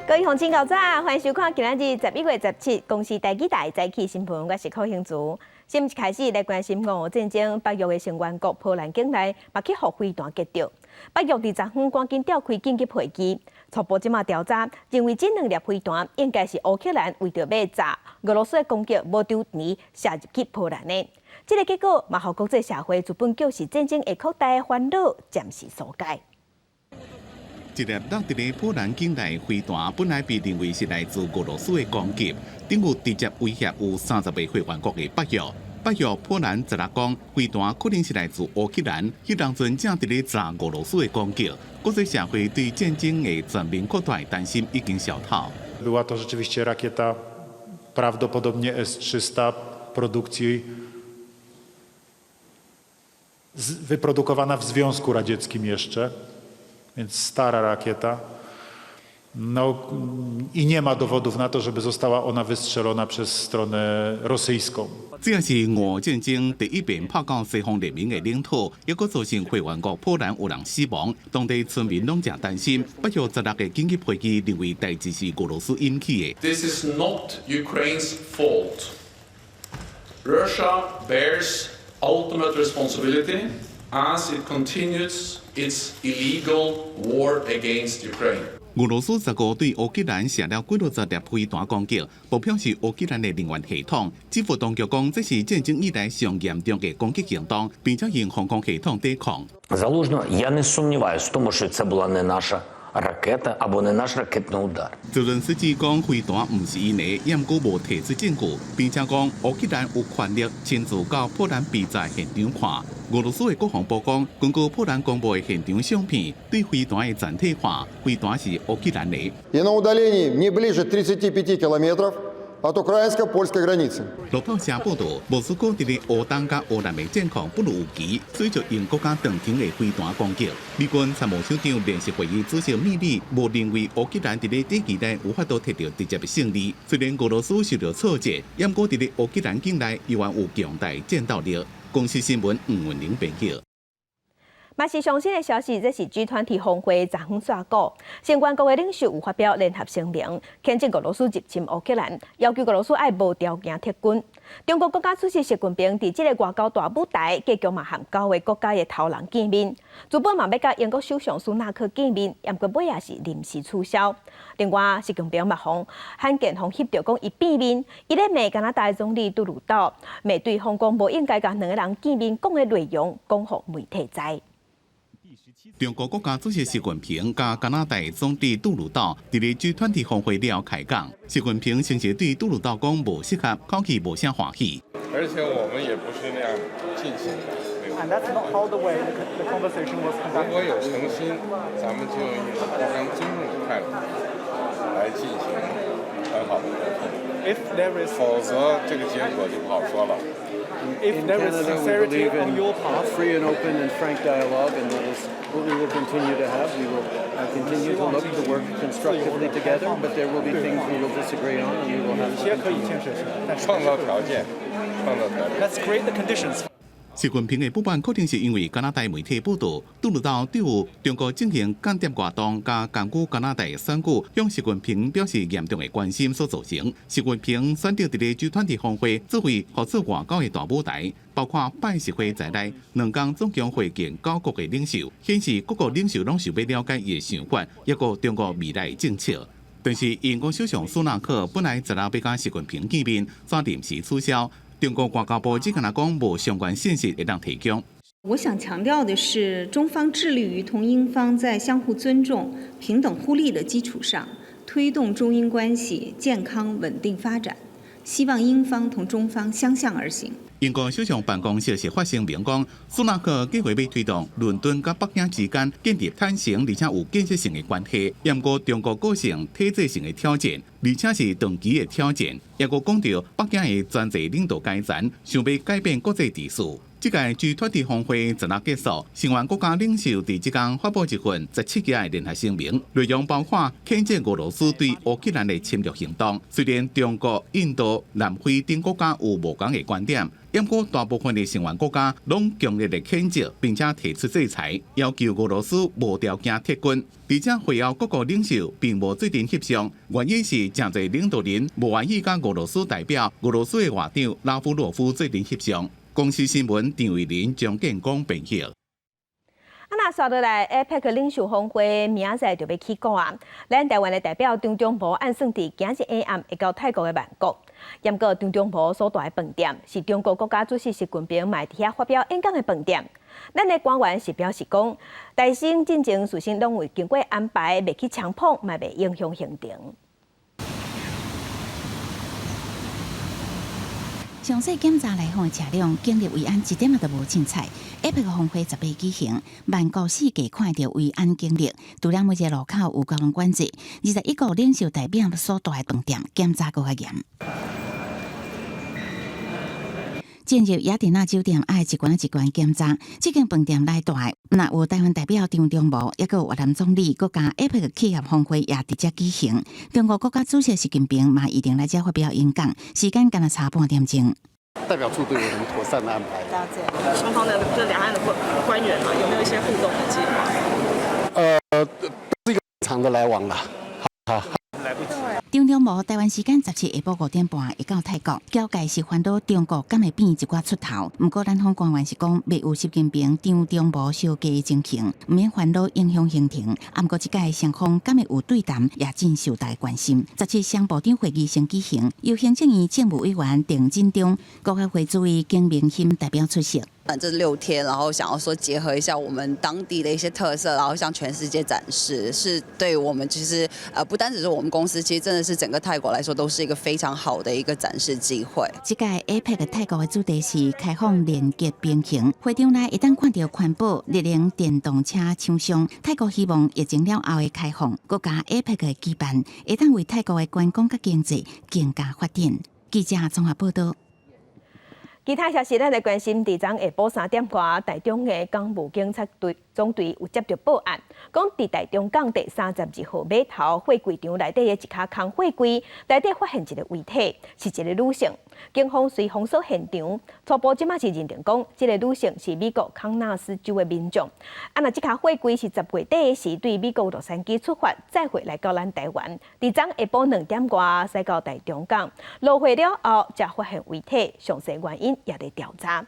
各位鄉親厚早，歡迎收看今仔日11月17公視台語台早起新聞，我是柯興竹。新聞一開始來關心俄烏戰爭，北約的成員國波蘭境內嘛去予飛彈擊著。北約佇昨昏趕緊召開緊急會議，初步這馬調查認為這兩粒飛彈應該是烏克蘭為著欲炸俄羅斯的攻擊無丟錢射入去波蘭的。這个結果嘛，予國際社會資本局勢戰爭會擴大的煩惱暫時紓解。一粒落佇咧波蘭境內飛彈，本來被認為是來自俄羅斯的攻擊，頂有直接威脅有30個會員國的北約。北約波蘭十六講，飛彈可能是來自烏克蘭，彼當陣正佇咧炸俄羅斯的攻擊。國際社會對戰爭的全面擴大擔心已經消透。 Była to rzeczywiście rakieta prawdopodobnie S-300 produkcji wyprodukowana w Związku Radzieckim jeszcze, więc stara rakieta. No i nie ma dowodów na to, żeby została ona wystrzelona przez stronę rosyjską. 這也是俄戰爭第一遍拍到西方聯盟的領土，抑閣造成會員國波蘭有人死亡，當地村民攏誠擔心。北約十六个緊急會議認為代誌是俄羅斯引起的。 This is not Ukraine's fault. Russia bears ultimate responsibility as it continues its illegal war against Ukraine. 俄羅斯15對烏克蘭射了幾落十粒飛彈攻擊，目標是烏克蘭的能源系統。基輔當局講，這是戰爭以來上嚴重的攻擊行動，並且用防空系統抵抗。 Залужного, я не сумніваюся в тому, що це була не наша ракета або не наш ракетний удар. 澤倫斯基講飛彈毋是𪜶的，毋過無提出證據，並且講烏克蘭有權力親自到波蘭比賽現場看。俄羅斯的國防部講，根據波蘭公布的現場相片，對飛彈的殘體看，飛彈是烏克蘭的。 И на удалении не ближе 35 километров от украинско-польской границы. 路透社報道，莫斯科佇咧烏東佮烏南的戰況不如預期，隨著英國佮長程的飛彈攻擊。美軍參謀首長聯席會議主席米利無認為烏克蘭佇咧短期內有法度摕著直接的勝利。雖然俄羅斯受著挫折，毋過佇咧烏克蘭境內依然有強大戰鬥力。公視新聞吳文玲編輯。嘛是上新的消息，這是 G20 峰會昨昏煞鼓，成員國的領袖有發表聯合聲明，譴責俄羅斯入侵烏克蘭，要求俄羅斯愛無條件撤軍。中國國家主席習近平佇這个外交大舞台，繼續嘛和九个國家的頭人見面，原本嘛欲佮英國首相蘇納克見面，毋過尾也是臨時取消。另外，習近平嘛予罕見予翕著講伊變面，伊咧罵加拿大總理杜魯道，罵對方講無應該共兩个人見面講的內容講予媒體知。中國國家主席習近平佮加拿大總理杜魯道佇咧 G20 峰會了開講。習近平先是對杜魯道講無適合，口氣無啥歡喜。而且我們也不是那樣進行的。 And that's not how the way the conversation was 如 conducted. 果有誠心，咱們就用一種互相尊重的態度來進行很好的溝通。 If there is 否則這個結果就不好說了。 If In there is Canada, we sincerity believe on in your part, free and open and frank dialogue, and that is what we will continue to have. We will continue to look to work constructively together, but there will be things we will disagree on, and we will have 有 to 些可以建設性，但是創造條件，創造條件。 Let's create the conditions. 習近平的不滿可能是因為加拿大媒體報道，杜魯道對有中國進行間諜活動佮干預加拿大選舉，向習近平表示嚴重的關心所造成。習近平選擇佇咧 G20 峰會作為合作外交的大舞台，包括拜習會在內，2天總共會見九國的領袖，顯示各國領袖攏想欲了解伊的想法，抑閣中國未來的政策。但是英國首相蘇納克本來十六欲佮習近平見面，煞臨時取消。中國外交部只敢若講無相關信息會當提供。我想強調的是，中方致力於同英方在相互尊重、平等互利的基礎上，推動中英關係健康穩定發展。希望英方同中方相向而行。英國首相辦公室是發聲明講，蘇納克計劃欲推動倫敦佮北京之間建立坦誠而且有建設性的關係，毋過中國構成體制性的挑戰，而且是長期的挑戰。抑閣講著北京的專制領導階層想欲改變國際秩序。這屆 G20 峰會昨仔結束，成員國家領袖佇這工發布一份17頁的聯合聲明，內容包括譴責俄羅斯對烏克蘭的侵略行動。雖然中國、印度、南非等國家有無仝的觀點，毋過大部分的成員國家攏強烈的譴責，並且提出制裁，要求俄羅斯無條件撤軍。而且會後各國領袖並無做陣翕相，原因是誠濟領導人無願意佮俄羅斯代表俄羅斯的外長拉夫羅夫做陣翕相。公視新聞張慧玲、張建光編譯。啊，若紲落來，APEC 領袖峰會明仔載就欲起鼓啊！咱台灣的代表張忠謀按算佇今仔日下暗會到泰國的曼谷。毋過張忠謀所蹛的飯店是中國國家主席習近平嘛佇遐發表演講的飯店。咱的官員是表示講，台新進前事先攏有經過安排，袂去強碰，嘛袂影響行程。詳細檢查來訪的車輛，警力維安一點仔都無凊彩。APEC 峰會18舉行，曼谷四界看著維安警力，除了每一個路口有交通管制，21國領袖代表所蹛的飯店檢查閣較嚴。進入雅典娜酒店，愛一關一關檢查。這間飯店內蹛，若有台灣代表張忠謀，抑閣有越南總理，閣加 APEC 企業峰會也佇遮舉行。中國國家主席習近平嘛預定來遮發表演講，時間敢若差半點鐘。代表處對我們妥善的安排。雙方的這兩岸的官員嘛，有沒有一些互動的計劃？是一個長的來往啦。好。來不及。張忠謀台灣時間17下晡5點半會到泰國，交界是煩惱中國敢會變一寡出頭。毋過，咱方官員是講，未有習近平、張忠謀相加的情形，毋免煩惱影響行程。毋過，這屆雙方敢會有對談，也真受大家關心。17雙部長會議先舉行，由行政院政務委員鄭進中、國合會主委景明鑫代表出席。這6天，然後想要說結合一下我們當地的一些特色，然後向全世界展示，是對我們其實不單只是我們公司，其實真的是整個泰國來說都是一個非常好的一個展示機會。這屆 APEC 泰國的主題是開放連結平衡，會場內會當看著環保、熱能電動車廠商。泰國希望疫情了後的開放，閣加 APEC 的舉辦，會當為泰國的觀光佮經濟更加發展。記者綜合報道。其他消息，咱來關心，佇昨下晡3點外，台中的港務警察隊總隊有接著報案，講佇台中港第32號碼頭貨櫃場內底的一跤空貨櫃內底發現一個遺體，是一個女性。警方隨封鎖現場，初步這馬是認定講，這個女性是美國康納斯州的民眾。啊，若這跤貨櫃是10月底時對美國洛杉磯出發，載貨來到咱台灣。佇昨下晡2點外，駛到台中港，落貨了後，才發現遺體，詳細原因也佇調查。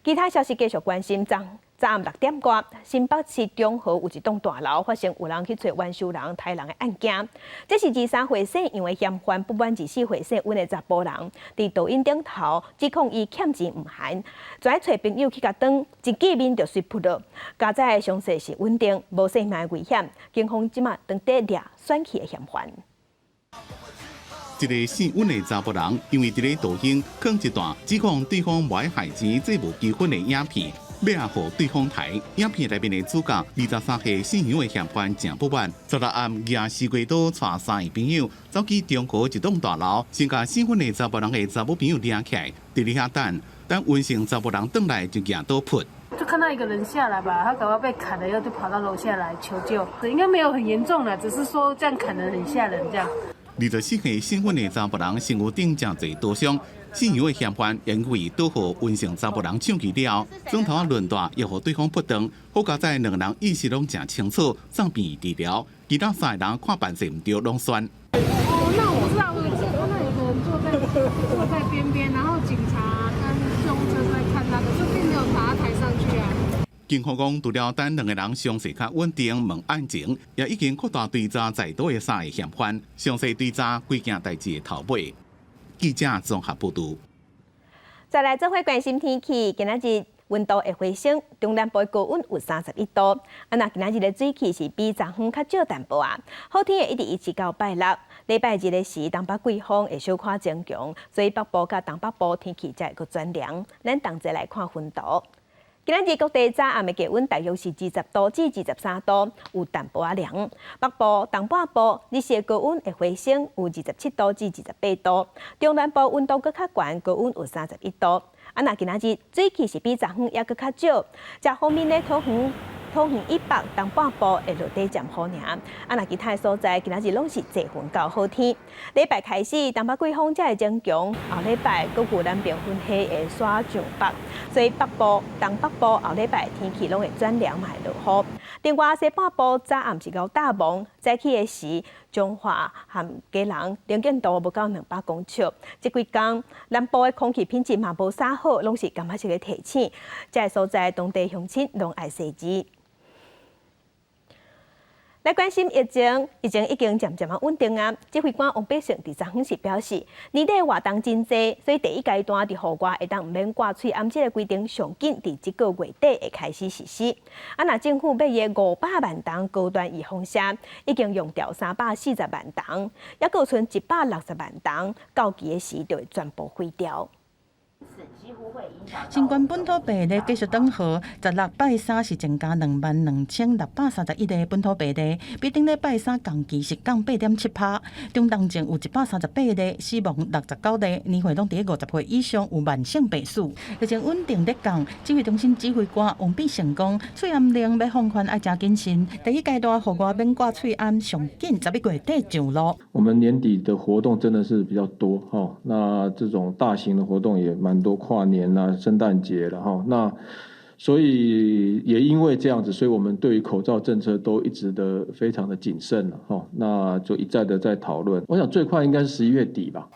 其他消息繼續關心，昨昨暗6點外，新北市中和有一棟大樓發生有人去揣冤仇人刣人的案件。這是23歲姓楊的嫌犯，不滿24歲姓溫的查埔人，佇抖音頂頭指控伊欠錢毋還，跩揣朋友去共斷，一見面就隨撲落。佳哉傷勢是穩定，無性命危險。警方這馬正佇掠竄去的嫌犯。一个姓溫的查埔人，因為佇咧抖音放一段指控對方無愛還錢、債務糾紛的影片，欲來予對方刣。影片內面的主角23歲姓楊的嫌犯誠不滿，昨暗舉西瓜刀，帶三个朋友走去中和一棟大樓，先共姓溫的查埔人的查某朋友掠起來，佇咧遐等，等溫姓查埔人轉來就舉刀撲。就看到一個人下來吧，他搞不好被砍了，以後就跑到樓下來求救。應該沒有很嚴重啦，只是說這樣砍得很嚇人，這樣。 24歲姓溫的查埔人身軀頂誠濟刀傷，姓楊的嫌犯因為刀予溫姓查埔人搶去了後，轉頭仔輪大又予對方撲斷，好佳哉兩个人意識攏誠清楚，送病院治療，其他三个人看辦勢毋對，攏竄。哦，那我不知道，我是看到有個人坐在邊邊，然後警察跟救護車在看他，可是並沒有把他抬上去啊。警方講，除了等兩个人傷勢較穩定，問案情，也已經擴大追查在逃的三个嫌犯，詳細追查規件代誌的頭尾。記者綜合報導。再來，做伙關心天氣，今仔日溫度會回升，中南部高溫有31度。啊，若今仔日的水汽是比昨昏較少淡薄仔。好天會一直維持到拜六。禮拜日的時，東北季風會小可增強，所以北部佮東北部天氣才會閣轉涼。咱同齊來看雲圖。今仔日各地早暗的氣溫大約是20度至23度，有淡薄仔涼。北部、東半部日時的高溫會回升，有27度至28度。中南部溫度閣較懸，高溫有31度。啊，若今仔日水汽是比昨昏猶閣較少，這方面呢，桃園以北、東半部會落底漸雨爾。啊，若其他所在今仔日攏是濟雲到好天。禮拜開始，東北季風才會增強，後禮拜閣有南邊雲系會徙上北，所以北部、東北部後禮拜天氣攏會轉涼，嘛會落雨。另外，西半部早暗是𠢕罩霧，早起的時，彰化和基隆能見度無夠200公尺。這幾工南部的空氣品質嘛無啥好，攏是感覺是咧提醒，這个所在當地鄉親攏愛細緻。來關心疫情，疫情已經漸漸仔穩定啊。指揮官王必勝佇昨昏時表示，年底活動真濟，所以第一階段佇戶外會當毋免掛喙罨這个規定，上緊佇這個月底會開始實施。啊，若政府買的500萬筒高端預防射，已經用掉340萬筒，猶閣剩160萬筒，到期的時就會全部毀掉。新冠本土病例繼續轉好，16拜三是增加22,631個本土病例，比頂禮拜三同期是降8.7趴。中重症有138例，死亡69例，年歲攏佇50歲以上，有慢性病史。疫情穩定咧降，指揮中心指揮官王必勝講，喙罨令欲放寬愛誠謹慎。第一階段戶外免掛喙罨，上緊11月底上路。我們年底的活動真的是比較多，哈，那這種大型的活動也蠻多，跨年啦、聖誕節了，哈，那所以也因為這樣子，所以我們對於口罩政策都一直的非常的謹慎了，哈，那就一再的在討論。我想最快應該是11月底吧。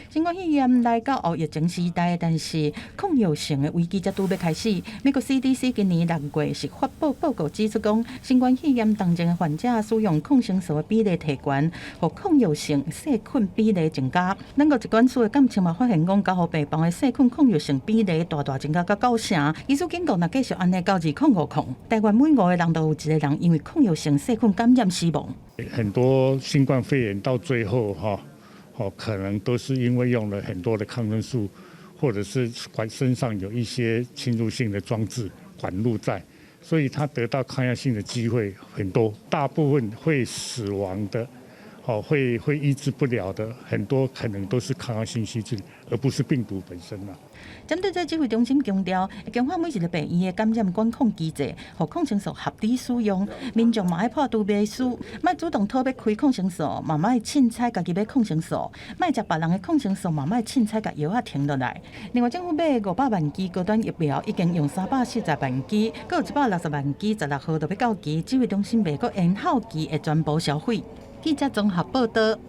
新冠肺炎來到後疫情時代，但是抗藥性的危機才拄欲開始。美國 CDC 今年6月是發布報告指出，講新冠肺炎重症的患者使用抗生素的比例提懸，予抗藥性細菌比例增加。咱國疾管署的監測嘛發現，講加護病房的細菌抗藥性比例大大增加到9成。醫師警告，若繼續按呢到2050，台灣每五個人都有一個人因為抗藥性細菌感染死亡。很多新冠肺炎到最後，哈。哦，可能都是因為用了很多的抗生素，或者是管身上有一些侵入性的裝置管路在，所以他得到抗藥性的機會很多。大部分會死亡的，哦，會醫治不了的，很多可能都是抗藥性細菌，而不是病毒本身啦。針對這指揮中心強調，強化每一個病院的感染管控機制，予抗生素合理使用。民眾嘛愛破除迷思，莫主動討欲開抗生素，嘛莫凊彩家己買抗生素，莫食別人的抗生素，嘛莫凊彩共藥仔停落來。另外，政府買500萬劑高端疫苗，已經用340萬劑，閣有160萬劑，16號就欲到期，指揮中心袂閣延後期會全部銷毀。記者綜合報道。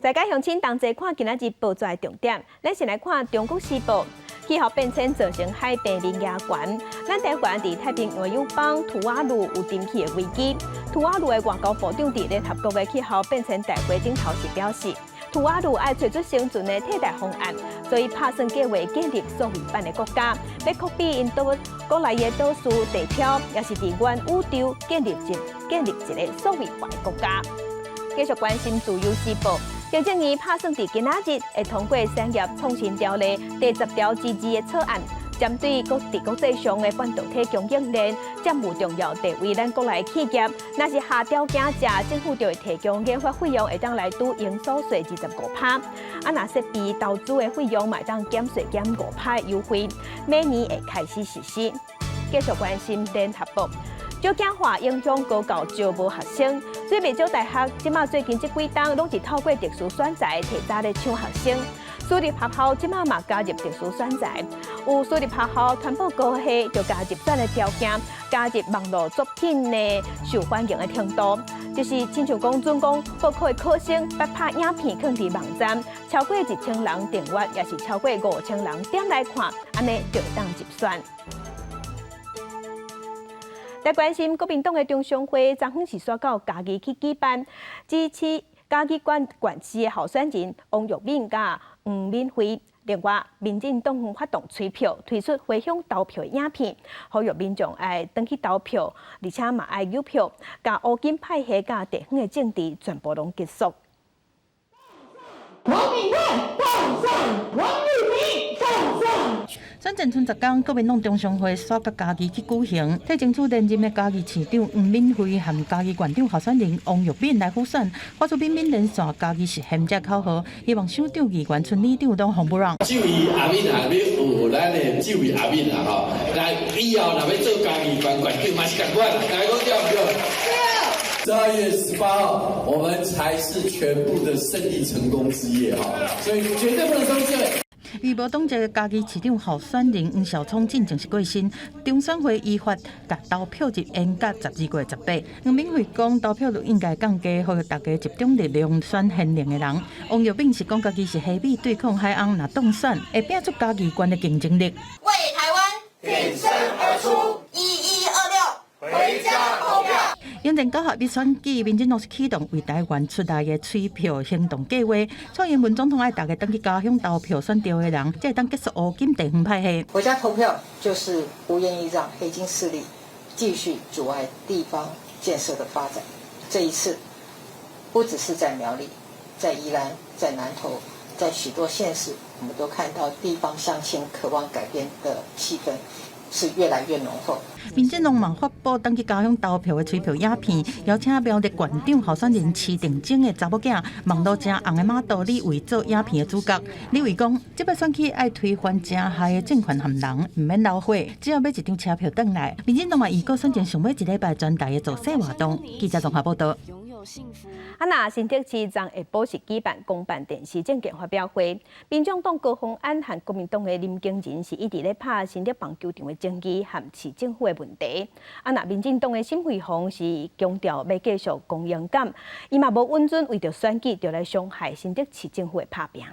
大家鄉親同齊看今仔日報紙的重點，咱先來看《中國時報》。氣候變遷造成海平面加懸，咱台灣佇太平洋友邦吐瓦魯有沉去的危機。吐瓦魯的外交部長佇聯合國的氣候變遷大會頂頭時表示，吐瓦魯愛揣出生存的替代方案，所以拍算計劃建立數位版的國家，欲拷貝𪜶島國內的島嶼地標，也是佇元宇宙建立一个數位化的國家。繼續關心《自由時報》。行政院拍算佇今仔日會通過產業創新條例第10條之2的草案，針對佇國際上的半導體供應鏈佔有重要地位，咱國內企業若是下條件者，政府就會提供研發費用會當來拄營所稅25趴，啊，若設備投資的費用嘛會當減稅減五趴優惠，明年會開始實施。繼續關心聯合報。少子化影響高教招無學生，所以袂少大學這馬最近這幾冬攏是透過特殊選才提早咧搶學生。私立學校這馬嘛加入特殊選才，有私立學校傳播高系就加入選的條件，加入網路作品的受歡迎的程度，就是親像講準講報考的考生捌拍影片囥佇網站，超過1000人訂閱，抑是超過5000人點來看，按呢就會當入選。來關心國民黨的中常會，昨昏是徙到嘉義去舉辦，支持嘉義縣縣市的候選人王育敏佮黃敏惠。另外，民進黨發動催票，推出回鄉投票的影片，呼籲民眾愛轉去投票，而且嘛愛郵票，共烏金派系佮地方的政治全部攏結束。黃敏惠當選，王育敏當選。選戰賰10工，國民黨中常會煞佮嘉義去舉行，替爭取連任的嘉義市長黃敏惠和嘉義縣長候選人王育敏來輔選，發出敏敏連線嘉義實現這口號，希望省長、議員、村里長攏予毋讓。這位阿敏啊，欲學咱的這位阿敏啊，吼，來以後若欲做嘉義縣縣長嘛是仝款，來講對毋對？12月18號，我們才是全部的勝利成功之夜哈，所以絕對不能鬆懈。預無黨籍嘉義市長候選人黃紹聰進前是過身，中選會依法共投票日延到12月18。黃敏惠講投票率應該降低，呼籲大家集中力量選賢能的人。王育敏是講家己是蝦米對抗海鰪，若當選會拼出嘉義縣的競爭力。為台灣挺身而出，1126回家投票。迎戰九合一選舉，民進黨是啟動為台灣出來的催票行動計劃。蔡英文總統愛大家轉去家鄉投票選對的人，才會當結束烏金地方派系。回家投票就是不願意讓黑金勢力繼續阻礙地方建設的發展。這一次，不只是在苗栗，在宜蘭，在南投，在許多縣市，我們都看到地方鄉親渴望改變的氣氛是越來越濃厚。民進黨嘛發布轉去家鄉投票的催票影片，邀請苗栗縣長候選人施定蓁的查某囝，網路誠紅的馬道李維做影片的主角。李維講，這擺選舉愛推翻誠害的政權和人，毋免流血，只要買一張車票轉來。民進黨嘛預告選前上尾一禮拜全台的造勢活動。記者綜合報道。啊，若新竹市昨下晡是舉辦公辦電視政見發表會，民眾黨高虹安和國民黨的林耕仁是一直咧拍新竹棒球場的爭議和市政府的問題。啊，若民進黨的沈慧虹是強調欲繼續講勇敢，伊嘛無允准為著選舉就來傷害新竹市政府的拍拚。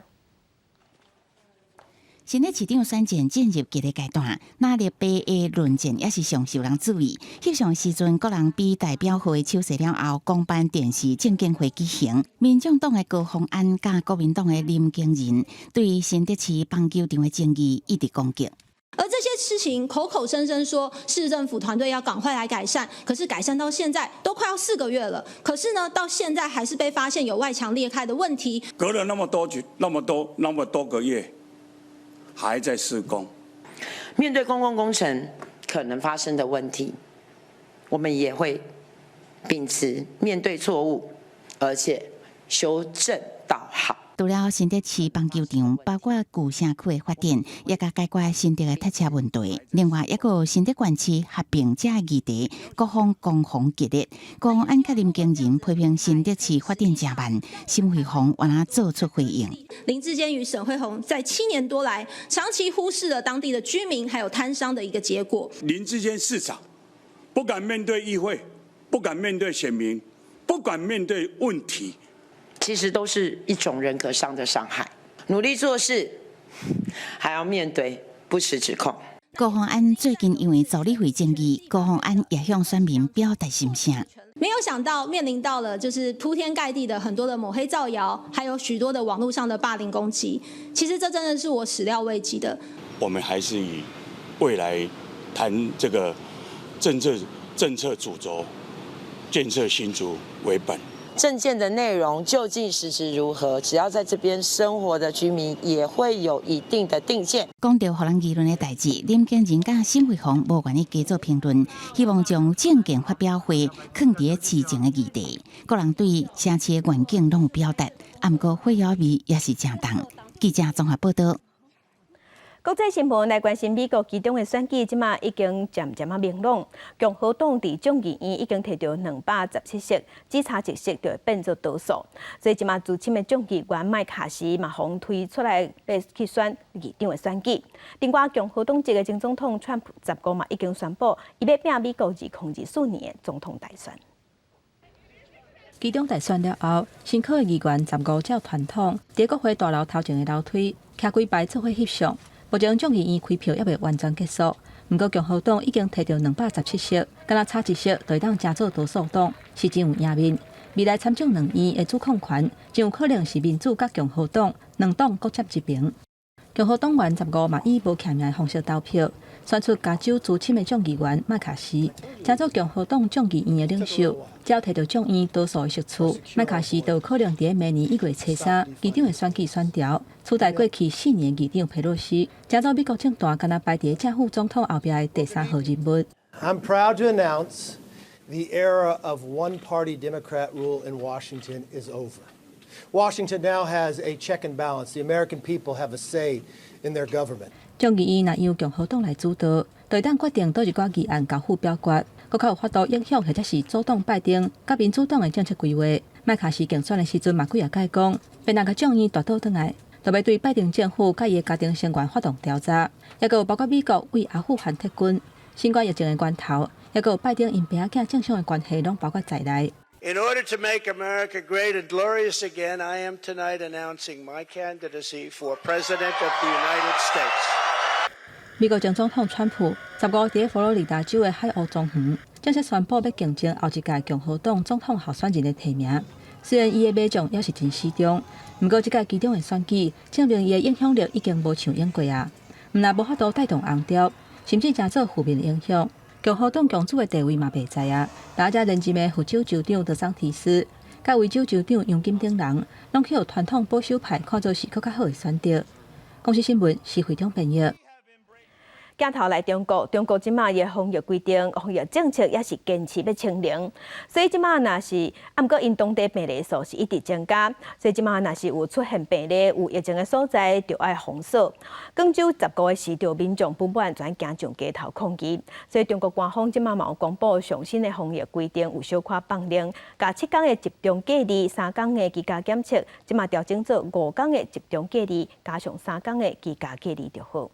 新竹市長選戰進入激烈階段，藍綠白的論戰也是上受人注意。翕相時陣，各人比代表號的手勢了後，公辦電視政見會舉行。民眾黨的高虹安佮國民黨的林耕仁對新竹市棒球場的爭議一直攻擊。而這些事情口口聲聲說市政府團隊要趕快來改善，可是改善到現在都快要4個月了，可是呢，到現在還是被發現有外牆裂開的問題。隔了那麼多久，那麼多那麼多個月，還在施工。面對公共工程可能發生的問題，我們也會秉持面對錯誤，而且修正到好。除了新竹市棒球場，包括舊城區的發展，也共解決新竹的塞車問題。另外，抑閣有新竹縣市合併這議題，各方攻防激烈。高虹安佮林耕仁批評新竹市發展誠慢，沈慧虹原來做出回應。林智堅與沈慧虹在7年多來，長期忽視了當地的居民還有攤商的一個結果。林智堅市長不敢面對議會，不敢面對選民，不敢面對問題。其實都是一種人格上的傷害。努力做事，還要面對不實指控。高虹安最近因為助理費爭議，高虹安也向選民表達心聲。沒有想到面臨到了就是鋪天蓋地的很多的抹黑造謠，還有許多的網絡上的霸凌攻擊。其實這真的是我始料未及的。我們還是以未來談這個政治政策主軸，建設新竹為本。政見的內容究竟實質如何？只要在這邊生活的居民也會有一定的定見。講著予人議論的代誌，林耕仁佮沈慧虹無願意加做評論，希望將政見發表會囥佇市政的議題。各人對城市的願景攏有表達，毋過火藥味也是誠重。記者綜合報道。國際新聞來關心美國期中的選舉，這馬已經漸漸仔明朗。共和黨佇眾議院已經提著217席，只差一席就會變做多數。所以這馬資深的眾議員麥卡錫嘛，予推出來欲去選議長的選舉。另外，共和黨籍的前總統川普15嘛已經宣布，伊欲拚美國2024年的總統大選。期中大選了後，新科的議員15照傳統，佇國會大樓頭前的樓梯，徛幾排做伙翕相。目前眾議院開票猶未完全結束，毋過共和黨已經提著217席，敢若差一席就會當成做多數黨，是真有贏面。未來參眾兩院的主控權，真有可能是民主佮共和黨兩黨各佔一邊。共和黨員15嘛以無記名的方式投票，選出加州資深的眾議員麥卡錫，成做共和黨眾議院的領袖。只要提著眾院多數的席次，麥卡錫就有可能佇明年1月初3議長的選舉選調，取代過去4年議長佩洛西，成做美國政壇干焦排佇正副總統後壁的第三號人物。 I'm proud to announce the era of one-party Democrat rule in Washington is over. Washington now has a check and balance. The American people have a say in their government. 眾議院若由共和黨來主導，就會當決定佗一寡議案交付表決，閣較有法度影響或者是阻擋拜登佮民主黨的政策規劃。麥卡錫競選的時陣嘛幾仔擺講，欲若共眾院奪倒轉來，就欲對拜登政府佮伊的家庭成員發動調查，抑閣有包括美國對阿富汗撤軍、新冠疫情的源頭，抑閣有拜登𪜶爸仔囝政商的關係，攏包括在內。 In order to make America great and glorious again, I am tonight announcing my candidacy for President of the United States. 美國前總統川普15佇佛羅里達州的海鷗莊園正式宣布欲競爭後一屆共和黨總統候選人的提名。雖然伊的馬將猶是真死忠，毋過這屆期中的選舉證明伊的影響力已經無像往過啊，毋但無法度帶動紅潮，甚至成做負面影響。共和黨共主的地位嘛袂在啊。大家連任的佛州州長德桑提斯，佮維州州長楊金等人，攏去予傳統保守派看做是閣較好的選擇。公視新聞施惠中編譯。鏡頭來中國，中國這馬的防疫規定、防疫政策也是堅持欲清零，所以這馬若是，啊，毋過𪜶當地病例數是一直增加，所以這馬若是有出現病例、有疫情的所在，就愛封鎖。廣州15個市鎮民眾不滿全行上街頭抗議，所以中國官方這馬嘛有公布上新的防疫規定，有小可放寬，共7天的集中隔離、3天的居家檢測，這馬調整做5天的集中隔離，加上3天的居家隔離就好。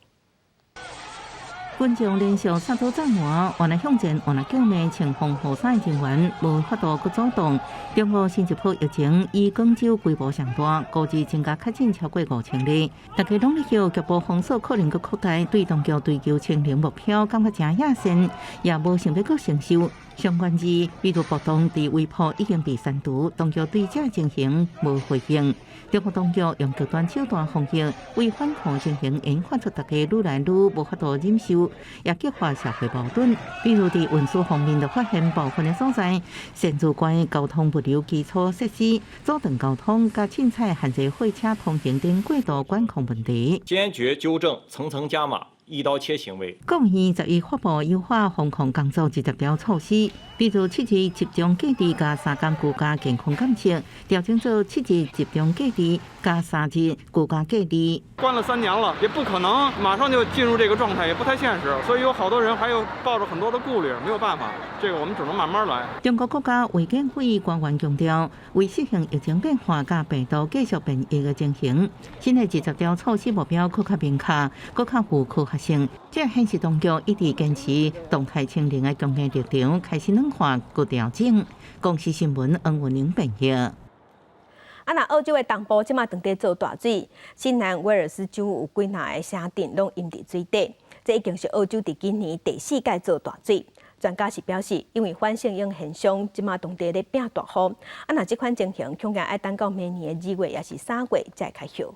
群眾連續殺到閘門，原來向前，原來叫罵穿防護衫的人員無法度閣阻擋。中國新一波疫情以廣州規模上大，估計增加確診超過5000例。大家攏咧叫局部封鎖可能閣擴大，對當局追求清零目標感覺誠野心，也無想欲閣承受。相關字，比如暴動佇微博已經被刪除，當局對這情形無回應。中國當局用極端手段防疫，為反抗情形引發出大家愈來愈無法度忍受，也激化社會矛盾。比如佇運輸方面，就發現部分的所在擅自關交通物流基礎設施、阻斷交通、佮凊彩限制貨車通行等過度管控問題。堅決糾正層層加碼、一刀切行為。國務院11發布優化防控工作20條措施，比如7日集中隔離加3天居家健康監測，調整做7日集中隔離加3日居家隔離。關了3年了，也不可能馬上就進入這個狀態，也不太現實，所以有好多人還有抱着很多的顧慮，沒有辦法，這個我們只能慢慢來。中國國家衛健委官員強調，為適應疫情變化佮病毒繼續變異的情形，新的20條措施目標閣較明確，閣較有科學性。這顯示當局一直堅持動態清零的強硬立場，開始軟化閣調整。公視新聞黃文玲編譯。啊，若澳洲的東部這馬正佇做大水，新南威爾斯州有幾若個城鎮攏淹佇水底，這已經是澳洲佇今年第四擺做大水。專家是表示，因為反聖嬰現象，這馬當地咧變大雨。啊，若這款情形，恐驚愛等到明年的2月，抑是3月才會較好。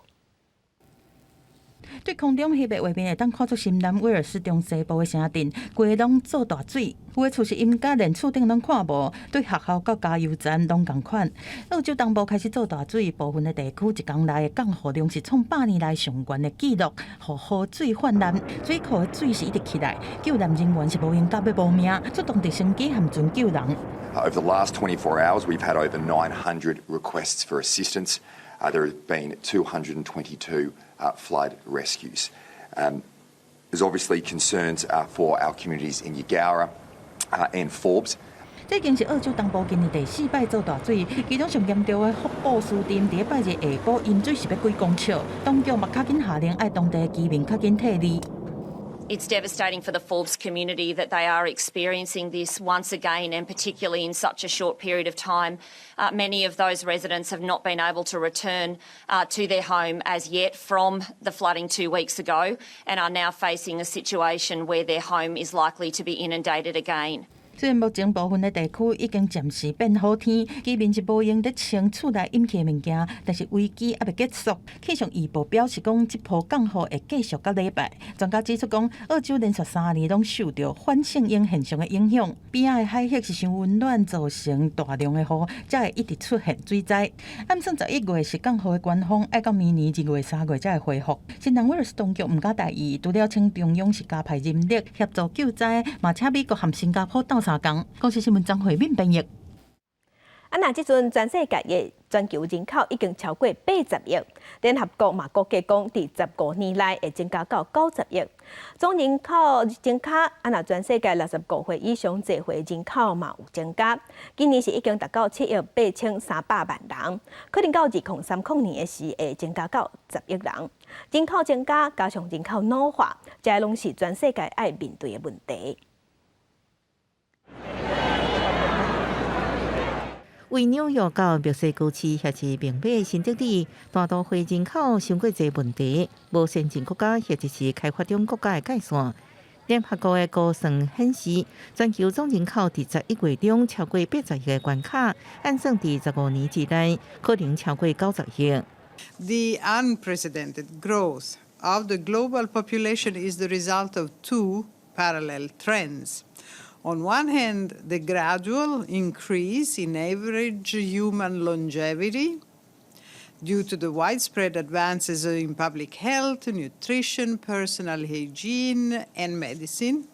對空中翕的畫面會當看出新南威爾斯中西部的城鎮，規个攏做大水，有的厝是淹甲連厝頂攏看無，對學校佮加油站攏仝款。澳洲東部開始做大水，部分的地區一工內的降雨量是創100年來上懸的紀錄，予河水泛濫，水庫的水是一直起來，救難人員是無閒甲欲無命，出動直升機和船救人。 Over the last 24 hours, we've had over 900 requests for assistance. There have been 222 flood rescues. There's obviously concerns for our communities in Eugowra and Forbes. 這已經是澳洲東部今年第四擺做大水，其中上嚴重的福布斯鎮，佇拜日下晡淹水是欲幾公尺，當局嘛較緊下令愛當地居民較緊撤離。 It's devastating for the Forbes community that they are experiencing this once again, and particularly in such a short period of time. Many of those residents have not been able to return to their home as yet from the flooding 2 weeks ago and are now facing a situation where their home is likely to be inundated again. 雖然目前部分的地區已經暫時變好天，居民是無閒咧清厝內淹去的物件，但是危機猶未結束。氣象預報表示講，這波降雨會繼續到禮拜。專家指出講，澳洲連續3年攏受著反聖嬰現象的影響，邊仔的海域是傷溫暖，造成大量的雨，才會一直出現水災。按算11月是降雨的高峰，愛到明年2月、3月才會恢復。新南威爾士當局毋敢大意，除了請中央是加派人力協助救災，嘛請美國和新加坡鬥相共。公視新聞張惠敏編譯。啊，若這陣全世界的全球人口已經超過80億，聯合國嘛估計講，佇15年內會增加到90億。總人口增加，啊，若全世界65歲以上濟歲人口嘛有增加，今年是已經達到7億8300萬人，可能到2030年的時會增加到10億人。人口增加加上人口老化，這攏是全世界愛面對的問題。為紐約到墨西哥市，抑是孟買、新德里，大都會人口傷過濟問題，無先進國家或者是開發中國家的界線。聯合國的估算顯示，全球總人口佇11月中超過80億的關卡，按算佇15年之內可能超過90億。 The unprecedented growth of the global population is the result of two parallel trends. On one hand, the gradual increase in average human longevity due to the widespread advances in public health, nutrition, personal hygiene, and medicine.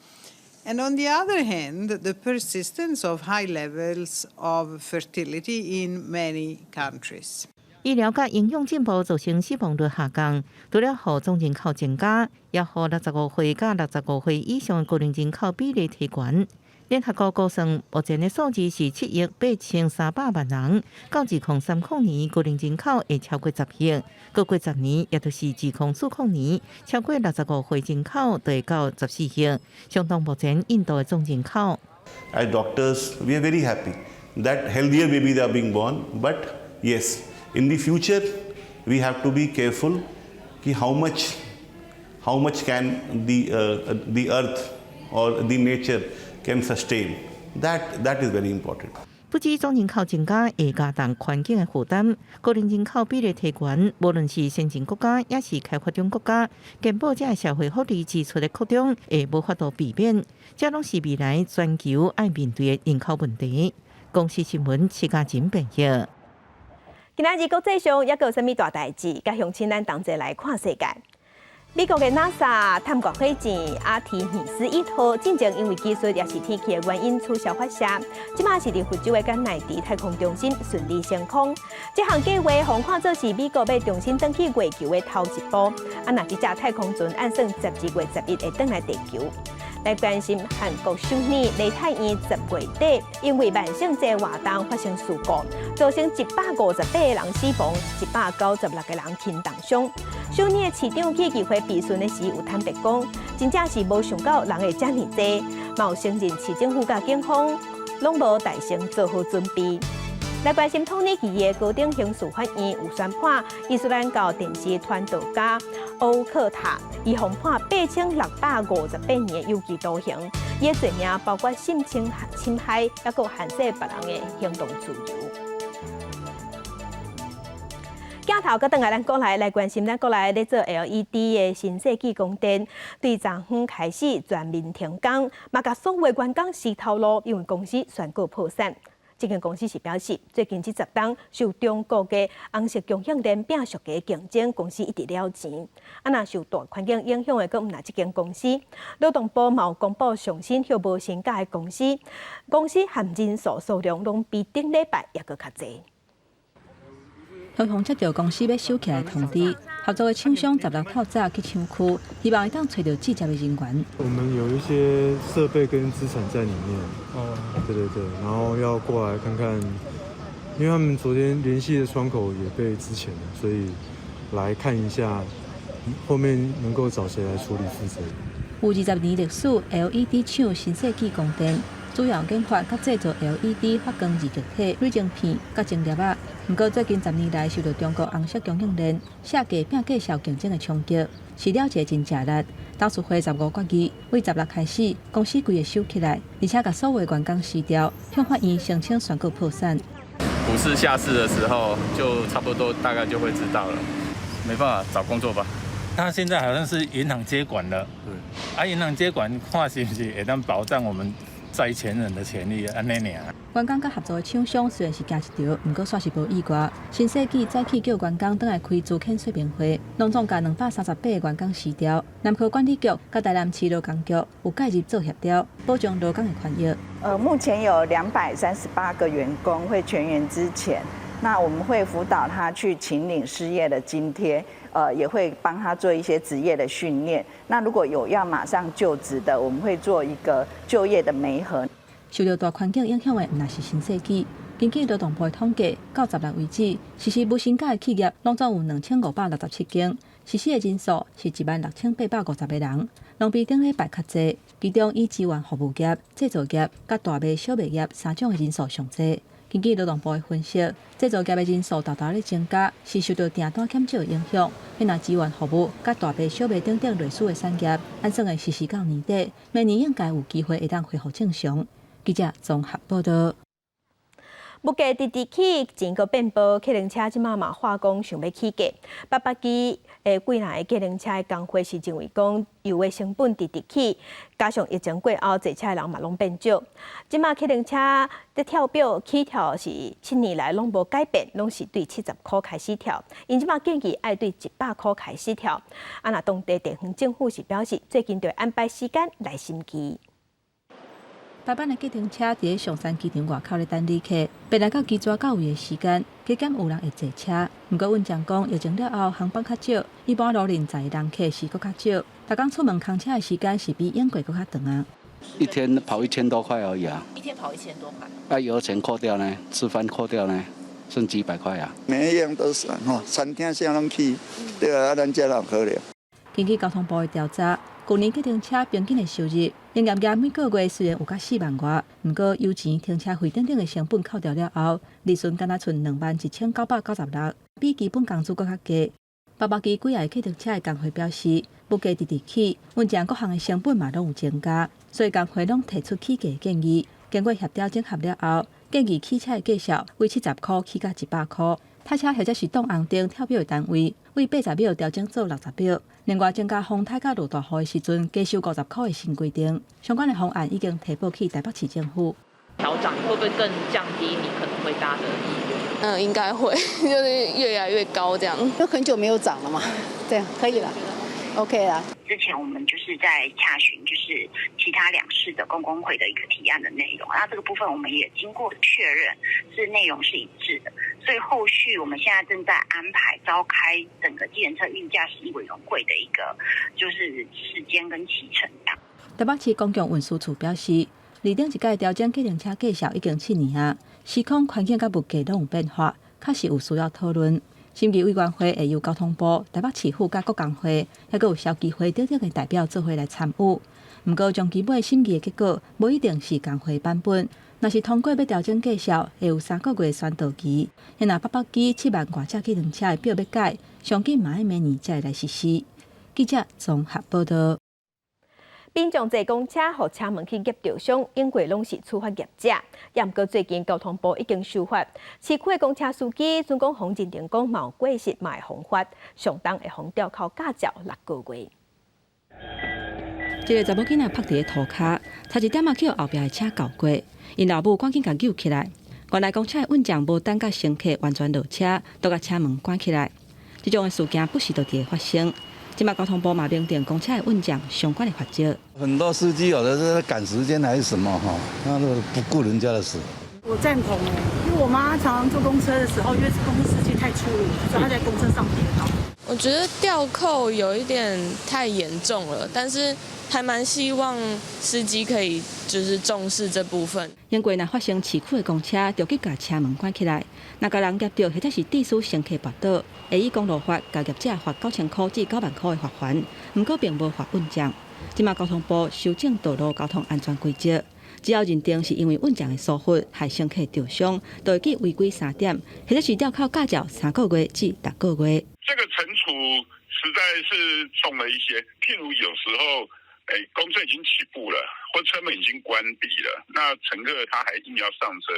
And on the other hand, the persistence of high levels of fertility in many countries. 醫療佮營養進步造成死亡率下降，除了予總人口增加，也予65歲佮65歲以上的高齡人口比例提懸。聯合國估算，目前的數字是7億8300萬人，到2030年高齡人口會超過10億，閣過10年，也就是2040年，超過65歲人口就會到14億，相當目前印度的總人口。 As doctors, we are very happy that healthier babies are being born, but yes, in the future, we have to be careful how much can the earth or the nature can sustain. That is very important. 不止總人口增加會加重環境的負擔，高齡人口比例提懸，無論是先進國家，抑是開發中國家，健保這社會福利支出的擴張會無法度避免，這攏是未來全球愛面對的人口問題。公視新聞，徐嘉仁編譯。今仔日國際上猶閣有啥物大代誌？佮鄉親咱同齊來看世界。美國的 NASA 探月火箭阿提米斯1號進前因為技術抑是天氣的原因取消發射，這馬是佇佛州的甘迺迪太空中心順利升空。這項計劃予看做是美國欲重新轉去月球的頭一步。啊，若這隻太空船按算12月11會轉來地球。來關心韓國首爾梨泰院10月底，因為萬聖節活動發生事故，造成158個人死亡，196個人輕重傷。首爾的市長去議會備詢的時，有坦白講，真正是無想到人會遮爾濟，嘛有承認市政府佮警方攏無代先做好準備。來關心土耳其的高等刑事法院有宣判，伊斯蘭教電視傳道家歐克塔，伊予判8658年的有期徒刑，伊的罪名包括性侵侵害，抑閣限制別人的行動自由。鏡頭閣轉來咱國內來關心咱國內咧做 LED 的新世紀光電，對昨昏開始全面停工，嘛共所有員工辭頭路，因為公司宣告破產。這間公司是表示，最近這10冬受中國的紅色供應鏈摒俗價競爭，公司一直了錢。啊，若受大環境影響的，閣毋但這間公司，勞動部嘛有公布上新予無薪假的公司，公司和人數數量攏比頂禮拜猶閣較濟。雄雄接到公司欲收起來通知，合作的廠商16透早去廠區，希望會當揣著適合的人員。我們有一些設備跟資產在裡面，哦，對對對，然後要過來看看，因為他們昨天聯繫的窗口也被資遣了，所以來看一下後面能夠找誰來處理負責。有20年歷史，LED 廠新世紀光電主要研發佮製造 LED 發光二極體、鋁晶片佮晶粒仔。毋過最近10年來，受到中國紅色供應鏈下價摒價銷競爭的衝擊，飼料一個真食力。董事會15決議，對16開始，公司規个收起來，而且共所有員工辭掉，向法院申請宣告破產。股市下市的時候，就差不多大概就會知道了。沒辦法找工作吧？他現在好像是銀行接管了，對，啊，銀行接管看是毋是會當保障我們債權人的權利按呢爾。員工佮合作的廠商雖然是驚一趒，毋過煞是無意外。新世紀早起叫員工轉來開資遣說明會，攏總共238個員工辭掉。南科管理局佮台南市勞工局有介入做協調，保障勞工的權益。目前有238個員工會全員資遣，那我們會輔導他去請領失業的津貼，也會幫他做一些職業的訓練。那如果有要馬上就職的，我們會做一個就業的媒合。受著大環境影響的，毋但是新世紀。根據勞動部的統計，到16為止，實施無薪假的企業攏總有2567間，實施的人數是16,850個人，攏比頂禮拜較濟。其中以資源服務業、製造業、佮大賣小賣業三種的人數上濟。根據勞動部的分析，製造業的人數沓沓咧增加，是受著訂單減少的影響。彼若資源服務、佮大賣小賣等等類似的產業，按算會實施到年底，明年應該有機會會當恢復正常。記者綜合報道。物價直直起，錢閣變薄，計程車這馬嘛喊講想欲起價。北北基的幾若个計程車的工會是認為講，油的成本直直起，加上疫情過後，坐車的人嘛攏變少。這馬計程車佇跳表起跳是7年來攏無改變，攏是對70箍開始跳。𪜶這馬建議愛對100箍開始跳。啊，若當地地方政府是表示，最近就會安排時間來審議。排班的計程車佇咧松山機場外口咧等旅客，本來到機逝到位的時間，加減有人會坐車。毋過阮講講疫情了後，航班較少，一般路輪載的人客是閣較少。逐工出門空車的時間是比往過閣較長啊。一天跑1000多塊而已啊。一天跑1000多塊。啊，油錢扣掉呢，吃飯扣掉呢，剩幾百塊啊。每一樣都是吼，餐廳啥攏起，對啊，咱這哪有可能？根據交通部的調查，舊年計程車平均的收入，營業額每個月雖然有到4萬外，毋過油錢、停車費等等的成本扣掉了後，利潤敢若賰21,996，比基本工資閣較低。北北基幾个計程車的工會表示，物價直直起，運營各項的成本嘛攏有增加，所以工會攏提出起價建議。經過協調整合了後，建議起車的價數為70箍起到100箍。台車或者是擋紅燈跳表的單位，為80秒調整做60秒。另外，增加風颱佮落大雨的時陣，加收50箍的新規定。相關的方案已經提報去台北市政府。調漲會不會更降低你可能會搭的意願？嗯，應該會，就是越來越高這樣。都很久沒有漲了嘛，這樣可以了，OK 了。之前我們就是在洽詢，就是其他兩市的公工會的一個提案的內容，那這個部分我們也經過確認，是內容是一致的，所以後續我們現在正在安排召開整個計程車運價審議委員會的一個就是時間跟期程。台北市公共運輸處表示，離頂一屆調整計程車價數已經7年啊，時空環境佮物價攏有變化，確實有需要討論。審議委員會會由交通部、台北市府佮各工會，抑閣有消基會等等的代表做伙來參與。毋過，終其尾審議的結果，無一定是工會版本。若是通過欲調整價數，會有3個月宣導期。若北北基7萬外隻計程車的表欲改，上緊嘛愛明年才會來實施。記者綜合報道。民眾坐公車，予車門去夾著傷，應過攏是處罰業者。也毋過最近交通部已經修法，市區的公車司機準講予認定講嘛有過失，嘛會予罰，上重會予吊扣駕照6個月。一个查某囡仔趴佇咧塗跤，差一點仔去予後壁的車轎過，𪜶老母趕緊共救起來。原來公車的運將無等甲乘客完全落車，就共車門關起來。這種的事件不時都佇咧發生。這馬交通部嘛明定公車的運將相關的罰則。很多司機有的是趕時間還是什麼哈，那都不顧人家的事。我贊同哎，因為我媽常常坐公車的時候，因為公司司機太粗魯，所以她在公車上跌倒。我覺得吊扣有一點太嚴重了，但是還蠻希望司機可以就是重視這部分。因為若發生市區的公車，就去共車門關起來，若共人夾著或者是致使乘客跋倒，會依公路法共業者罰9000箍至9萬箍的罰鍰，毋過並無罰運將。這馬交通部修正道路交通安全規則，只要認定是因為運將的疏忽，害乘客著傷，就會記違規3點，或者是吊扣駕照3個月至6個月。這個懲處實在是重了一些。譬如有時候，公車已經起步了，或車門已經關閉了，那乘客他還硬要上車，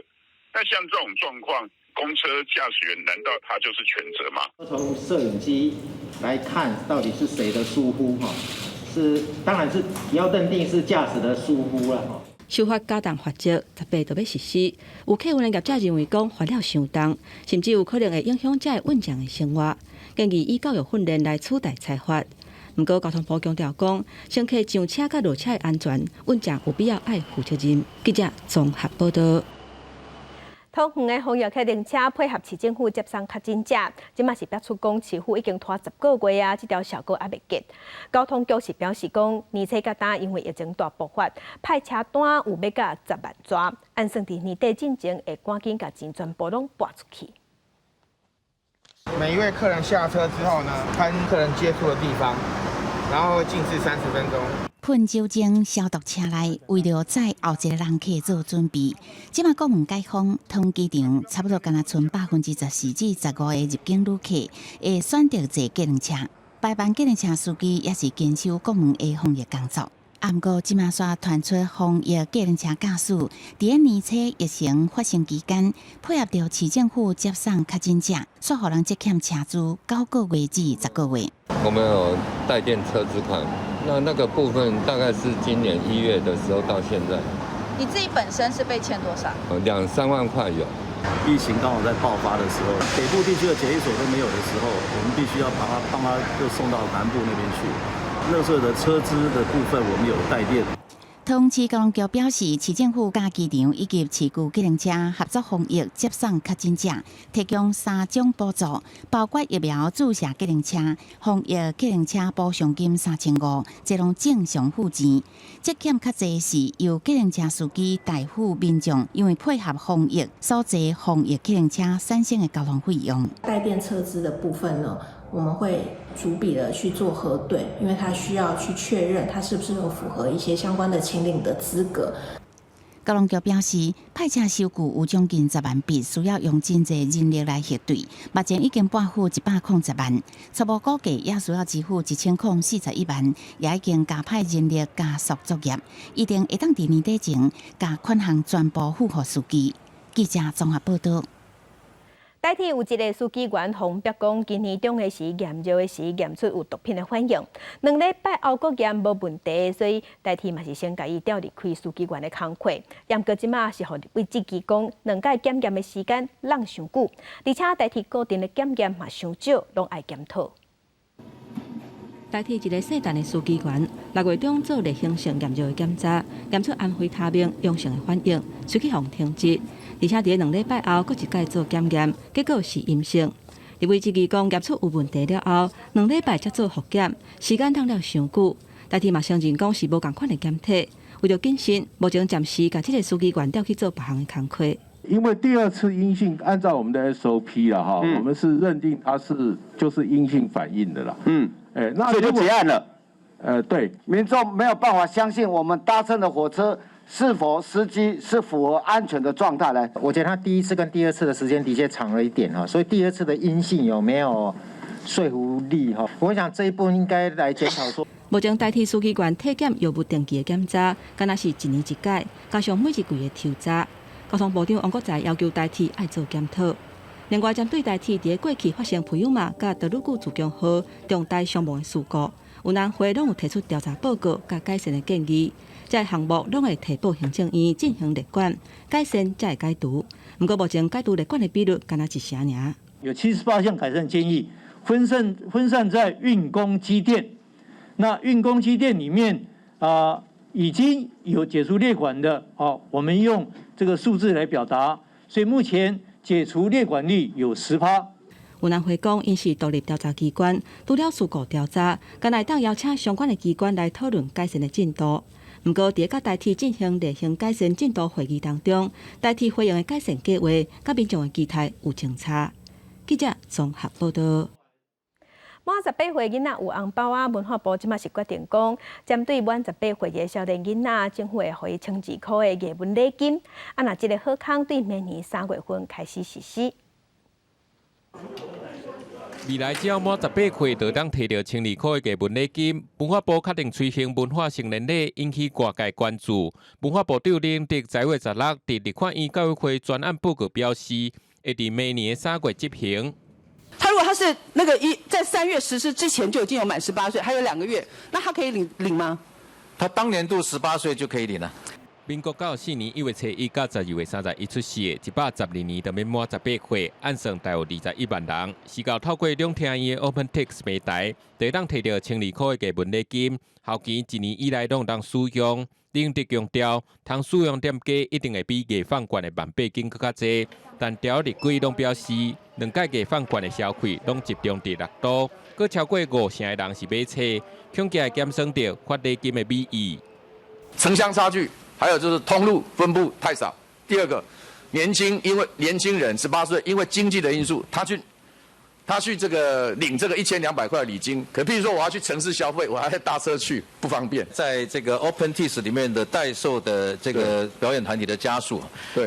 那像這種狀況，公車駕駛員難道他就是全責嗎？從攝影機來看，到底是誰的疏忽？哈，是當然是你要認定是駕駛的疏忽啦。修法加重罰則，18就欲實施。有客運的業者認為講罰了傷重，甚至有可能會影響遮運將的生活，建議以教育訓練來取代裁罰。毋過交通部強調講，乘客上車佮落車的安全，運將有必要愛負責任。記者綜合報道。桃園的防疫客運車配合市政府接送確診者，這馬是爆出講市府已經拖10個月啊，這條效果猶未結。交通局是表示講，年初到今因為疫情大爆發，派車單有欲到10萬張，按算佇年底進前會趕緊共錢全部攏撥出去。每一位客人下車之後呢，跟客人接觸的地方，然後靜置30分鐘。噴酒精消毒車內，為著載後一個人客做準備。這馬國門解封，桃園機場差不多干焦賰14%至15%的入境旅客會選擇坐計程車。排班計程車司機也是堅守國門的防疫工作。啊，毋過這馬煞傳出防疫計程車駕駛，佇年初疫情發生期間，配合著市政府接送確診者，煞予人積欠車資9個月至10個月。我們有代墊車資款，那個部分大概是今年1月的時候到現在。你自己本身是被欠多少？兩三萬塊有。疫情剛好在爆發的時候，北部地區的檢疫所都沒有的時候，我們必須要把他幫他就送到南部那邊去。那時候的車資的部分，我們有代墊。桃園市交通局表示，市政府佮機場以及市區計程車合作防疫接送確診者，提供三種補助，包括疫苗注射計程車、防疫計程車補償金3500，這攏正常付錢。積欠較濟是由計程車司機代付民眾，因為配合防疫所坐防疫計程車產生的交通費用。代墊車資的部分呢，我們會逐筆的去做核對，因為他需要去確認他是不是有符合一些相關的請領的資格。交通局表示，派車收據有將近10萬筆，需要用真濟人力來核對。目前已經撥付110萬，初步估計也需要支付1041萬，也已經加派人力加速作業，一定會當佇年底前共款項全部付予司機。記者綜合報道。台鐵有一个書記員予人爆講，今年中的時驗尿的時驗出有毒品的反應，2禮拜後閣驗無問題，所以台鐵嘛是先共伊調離開書記員的工課。毋過這馬是予立委質疑講，兩擺檢驗的時間攏傷久，而且台鐵固定的檢驗嘛傷少，攏愛檢討。台鐵一个姓陳的書記員，6月中做例行性驗尿的檢查，驗出安非他命陽性的反應，隨去予停職。而且佇2禮拜後，閣一擺做檢驗，結果是陰性。立委質疑講驗出有問題了後，2禮拜才做複檢，時間拖了傷久。台鐵嘛承認講是無仝款的檢體，為著謹慎，目前暫時共這个書記員調去做別項的工課。因為第二次陰性，按照我們的 SOP 啦，哈，我們是認定他是就是陰性反應的啦。欸，那所以就結案了。對，民眾沒有辦法相信我們搭乘的火車是否司機是符合安全的狀態呢？我覺得他第一次跟第二次的時間的確長了一點哈，所以第二次的陰性有沒有說服力哈？我想這一步應該來檢討說。目前台鐵書記員體檢藥物定期的檢查，敢若是一年一擺，加上每一季的抽查。交通部長王國材要求台鐵愛做檢討。另外，針對台鐵佇過去發生普悠瑪佮德魯固自強號重大傷亡的事故，運安會攏有提出調查報告佮改善的建議，這个項目攏會提報行政院進行列管，改善才會解除。毋過目前解除列管的比率干焦一成爾。有78項改善建議，分散在運工機電。那運工機電裡面啊，已經有解除列管的，哦，我們用這個數字來表達，所以目前解除列管率有10%。運安會講，𪜶是獨立調查機關，除了事故調查，敢會當邀請相關的機關來討論改善的進度。毋過，佇佮台鐵進行例行改善進度會議當中，台鐵回應的改善計劃，佮民眾的期待有相差。記者綜合報道。滿18歲囡仔有紅包啊！文化部這馬是決定講，針對滿十八歲的少年囡仔，政府會予伊1200塊的藝文禮金。啊，若這个好康對明年3月份開始實施。未來只要滿18歲，就當提著千二箍的藝文禮金。文化部確定推行文化成年禮，引起外界關注。文化部長林德10月16佇立法院教育會專案報告表示，會佇明年3月執行。他如果他是那個一在3月實施之前就已經有滿十八歲，還有2個月，那他可以領嗎？他當年度十八歲就可以領了。民國94年1月初1到12月31出世的，112年就欲滿十八歲，按算大約21萬人。是到透過兩廳院的 OpenTix 平台，就會當提著千二箍的藝文禮金，後期一年以內攏會當使用。林德強調，通使用店家一定會比藝放券的萬八金閣較濟，但朝日幾攏表示，兩屆藝放券的消費攏集中佇六都，閣超過五成的人是買冊，恐驚會減損著發禮金的美意。城鄉差距，還有就是通路分布太少。第二個，年輕，因為年輕人18歲，因為經濟的因素，他去這個領這個1200塊禮金，可譬如說我要去城市消費，我還要搭車去，不方便。在這個 OpenTix 裡面的代售的這個表演團體的家數，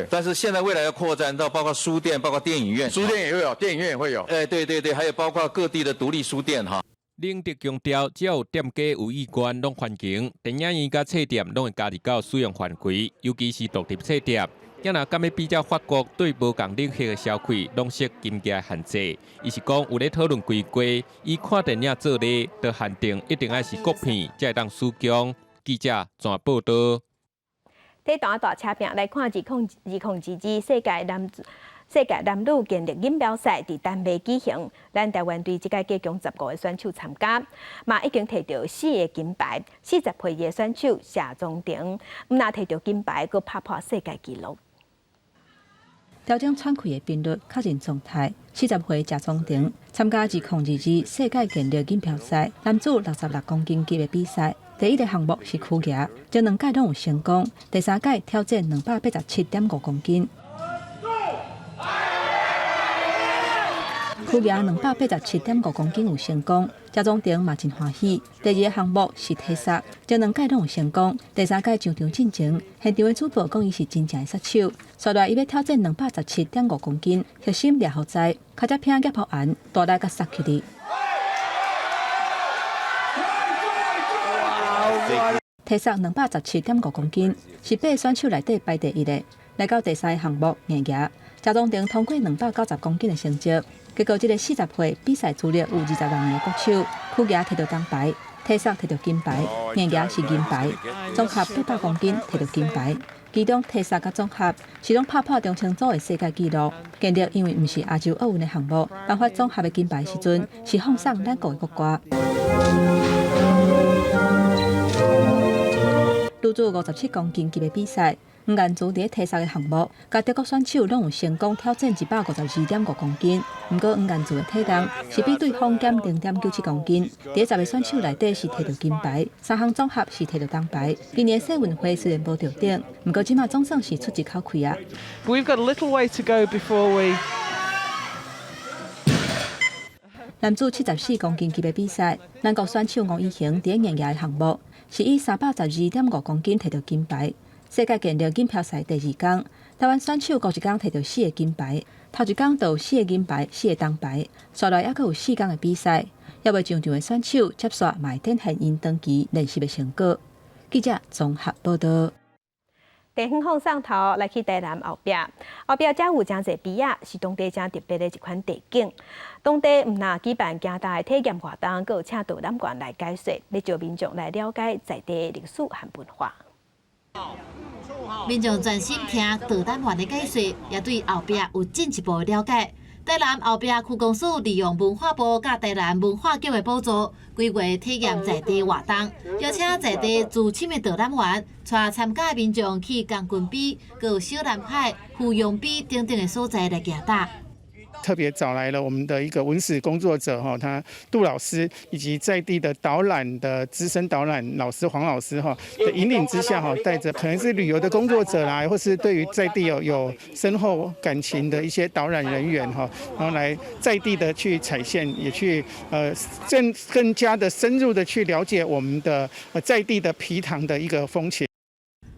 但是現在未來要擴展到包括書店、包括電影院，書店也會有，電影院也會有。哎，對對對，還有包括各地的獨立書店哈。林德強調，只要有店家有意願，攏歡迎。電影院佮冊店攏會加入到使用範圍，尤其是獨立冊店。若若敢欲比照法國對無仝領域的消費攏設金額限制，伊是講有咧討論規規，以看電影做例，就限定一定愛是國片才會當使用。記者綜合報導。體壇大車拼來看2022世界男女健力錦標賽佇丹麥舉行，咱台灣隊這屆共15個選手參加，嘛已經提著四个金牌。40歲的選手謝宗廷，毋但提著金牌，閣拍破世界紀錄。調整喘氣的頻率，確認狀態。40歲謝宗廷參加2022世界健力錦標賽男子66公斤級的比賽，第一個項目是屈舉，前兩屆攏有成功，第三屆挑戰287.5公斤。屈舉287.5公斤有成功，謝宗廷嘛真歡喜。第二個項目是提捒，前兩屆攏有成功，第三屆上場進前，現場的主播講伊是真正的殺手。紲來伊欲挑戰217.5公斤，核心掠予在，跤脊片夾破岸，大力共殺起去。提捒217.5公斤，是八個選手內底排第一个。來到第三個項目硬舉，謝宗廷通過290公斤的成績。結果，這个40歲比賽資歷有26年的國手，屈舉提著銅牌，提捒提著金牌，硬舉是銀牌，總合800公斤提著金牌。其中提捒佮總合是攏拍破中青組的世界紀錄。健力因為毋是亞洲奧運的項目，頒發總合的金牌時陣是放送咱國的國歌。女子57公斤級的比賽。吳彥祖佇提捒的項目，佮德國選手攏有成功挑戰152.5公斤。毋過吳彥祖的體重是比對方減0.97公斤。佇十个選手內底是提著金牌，三項總合是提著銅牌。今年世運會雖然無著頂，毋過這馬總算是出一口氣啊。 We've got a little way to go before we 男子74公斤級的比賽，咱國選手吳以恆佇硬舉的項目是以312.5公斤提著金牌。世界健力錦標賽第二工，台灣選手閣一工提著四个金牌，頭一工就有四个銀牌、四个銅牌，紲來猶閣有四工的比賽，猶未上場的選手接續嘛會展現𪜶長期練習的成果。記者綜合報導。地方放送頭來去台南後壁，後壁遮有誠濟埤仔，是當地誠特別的一款地景。當地毋但舉辦行踏的體驗活動，閣有請導覽員來解說，欲招民眾來了解在地的歷史和文化。民眾專心聽導覽員的解說，也對後壁有進一步的了解。台南後壁區公所利用文化部佮台南文化局的補助，規劃體驗在地活動，邀請在地資深的導覽員，帶參加的民眾去將軍埤、閣有小南海、芙蓉埤等等的所在來行踏。特別找來了我們的一個文史工作者哈，他杜老師以及在地的導覽的資深導覽老師黃老師哈的引領之下哈，帶着可能是旅遊的工作者啦，或是對於在地有深厚感情的一些導覽人員哈，然後來在地的去踩線，也去更加的深入的去了解我們的在地的埤塘的一個風情。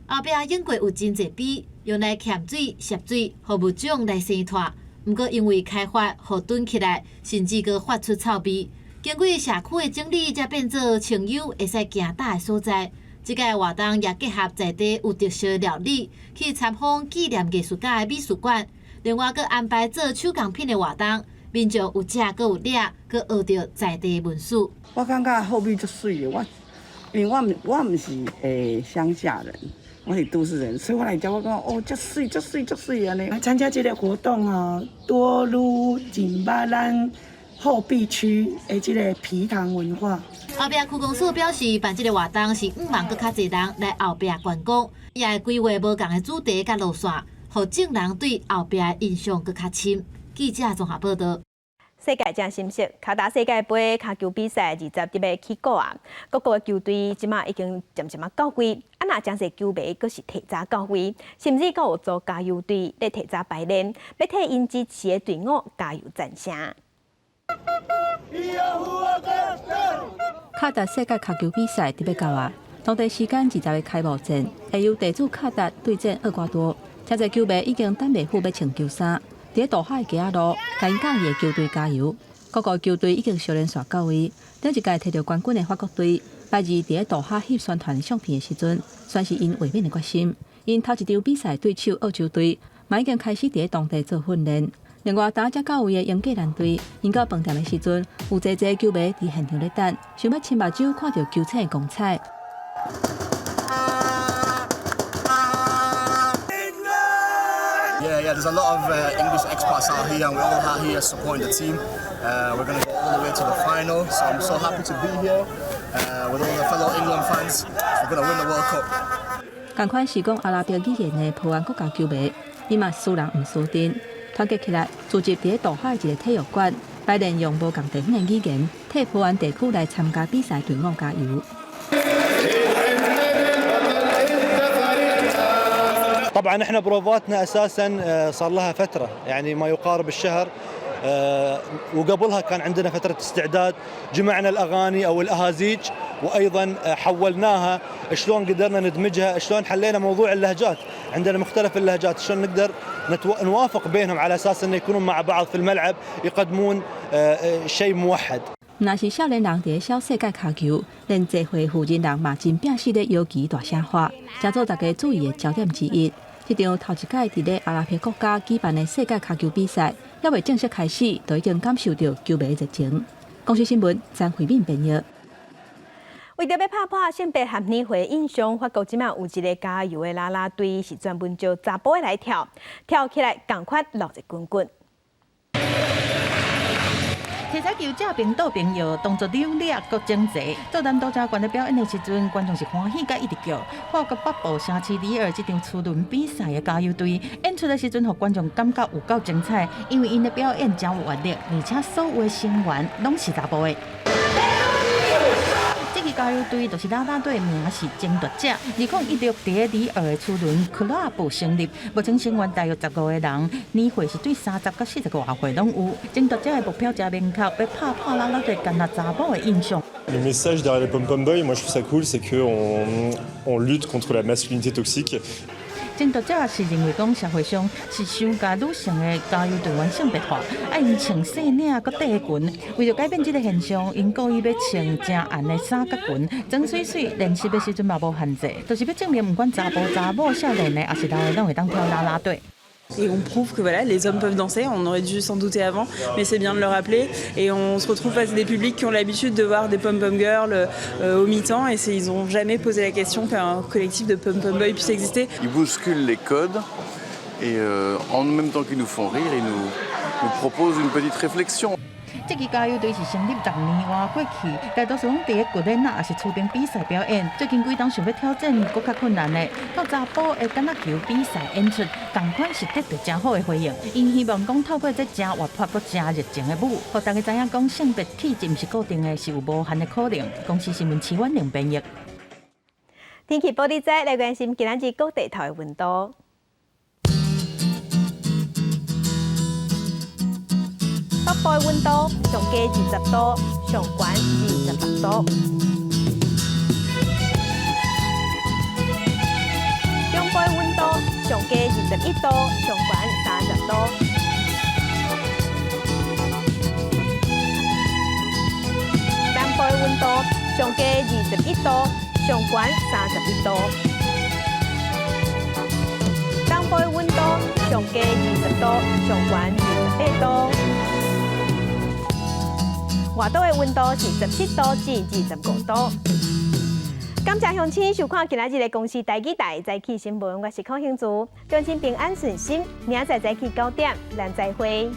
後壁永過有真濟埤，用來澆水、涉水，予物種來生湠。毋過因為開發，予囤起來，甚至閣發出臭味。經過社區的整理，才變做清幽會使行搭的所在。這屆活動也結合在地有特色料理，去參訪紀念藝術家的美術館。另外，閣安排做手工品的活動，民眾有食閣有掠，閣學著在地文史。我感覺後壁足媠的，我因為我毋是鄉下人，我是都市人，所以我來遮我感覺哦，足媠足媠足媠按呢。來參加這個活動哦，多愈認捌咱後壁區的這個埤塘文化。後壁區公所表示，辦這個活動是向望閣較濟人來後壁觀光，也會規劃無仝的主題佮路線，予眾人對後壁的印象閣較深。記者綜合報導。世界真心息，卡達世界盃跤球比賽20日欲起鼓啊！各國的球隊這馬已經漸漸仔到位，啊若誠濟球迷閣是提早到位，甚至閣有組加油隊咧提早排練，欲替𪜶支持的隊伍加油贊聲。卡達世界跤球比賽就欲到啊！當地時間20日開幕戰，會由地主卡達對戰厄瓜多。誠濟球迷已經等袂赴欲穿球衫，佇咧杜哈的街仔路，共𪜶佮意的球隊加油。各國球隊已經相連線到位。頂一屆摕著冠軍的法國隊，拜二佇咧杜哈翕宣傳相片的時陣，宣示𪜶衛冕的決心。𪜶頭一場比賽對手澳洲隊，嘛已經開始佇咧當地做訓練。另外，今才到位的英格蘭隊，𪜶到飯店的時陣，有濟濟球迷佇現場咧等，想欲親目睭看著球星的光彩。 Yeah, yeah, there's a lot of English expats out here, and we're all out here supporting the team. We're going to go all the way to the final, so I'm so happy to be here with all the fellow England fans. We're going to win the World Cup. 仝款是講阿拉伯語言的波灣國家球迷，伊嘛輸人毋輸陣，團結起來，聚集佇咧杜哈的一個體育館，排練用無仝地方的語言，替波灣地區來參加比賽隊伍加油。 طبعا احنا بروفاتنا اساسا صار لها فتره يعني ما يقارب الشهر وقبلها كان عندنا فتره استعداد جمعنا الاغاني او الاهازيج وايضا حولناها شلون قدرنا ندمجها شلون حلينا موضوع اللهجات عندنا مختلف اللهجات شلون نقدر نوافق بينهم على اساس انه يكونون مع بعض في الملعب يقدمون شيء موحد 若是少年人佇咧痟世界跤球，連濟歲負責人嘛真拼死咧搖旗大聲喊，成做大家注意的焦點之一。這場頭一擺佇咧阿拉伯國家舉辦的世界跤球比賽，猶未正式開始，就已經感受著球迷熱情。公視新聞張惠敏編譯。為著欲拍破性別和年歲印象，法國這馬有一个加油的啦啦隊，是專門招查埔的來跳，跳起來仝款熱熱滾滾。題材球正邊倒邊搖，動作扭掠閣整齊。做咱獨家館咧表演的時陣，觀眾是歡喜佮一直叫。法國北部城市里爾這場初輪比賽的加油隊演出的時陣，予觀眾感覺有夠精彩，因為𪜶的表演誠有活力，而且所有的成員攏是查埔的。這支加油隊就是啦啦隊，名是爭奪者。2016佇咧里爾的初輪 club 成立，目前成員大約15個人，年歲是對30到40外歲攏有。爭奪者的目標誠明確，欲拍破啦啦隊干焦查某的印象。 Le message derrière les pom pom boys, moi je trouve ça cool, c'est que on lutte contre la masculinité toxique. 爭奪者是認為講社會上是傷共女性的加油隊員性別化，愛𪜶穿細領閣短裙。為著改變這个現象，𪜶故意欲穿誠紅的衫佮裙，裝媠媠練習的時陣嘛無限制，就是欲證明毋管查埔查某、少年的，抑是老的，攏會當跳啦啦隊。 Et on prouve que voilà, les hommes peuvent danser, on aurait dû s'en douter avant, mais c'est bien de le rappeler. Et on se retrouve face à des publics qui ont l'habitude de voir des pom-pom girls au mi-temps et ils n'ont jamais posé la question qu'un collectif de pom-pom boys puisse exister. Ils bousculent les codes et en même temps qu'ils nous font rire, ils nous proposent une petite réflexion. 這支加油隊是成立10年外過去，大多數攏佇咧軍演啊，抑是出兵比賽表演。最近幾冬想欲挑戰閣較困難的，到查埔的橄欖球比賽演出，仝款是得著誠好的回應。𪜶希望講透過這誠活潑閣誠熱情的舞，予大家知影講性別氣質毋是固定的，是有無限的可能。公視新聞徐婉玲編譯。天氣報你知，來關心今仔日各地頭的溫度。北部的溫度上低20度，上懸26度。中部的溫度上低21度，上懸30度。溫度上低21度，上懸31度。東部的溫度上低20度，上懸28度。外島的溫度是17度至25度。感謝鄉親收看今仔日的公視台語台早起新聞，我是柯興竹，祝親平安順心，明仔載早起9點，咱再會。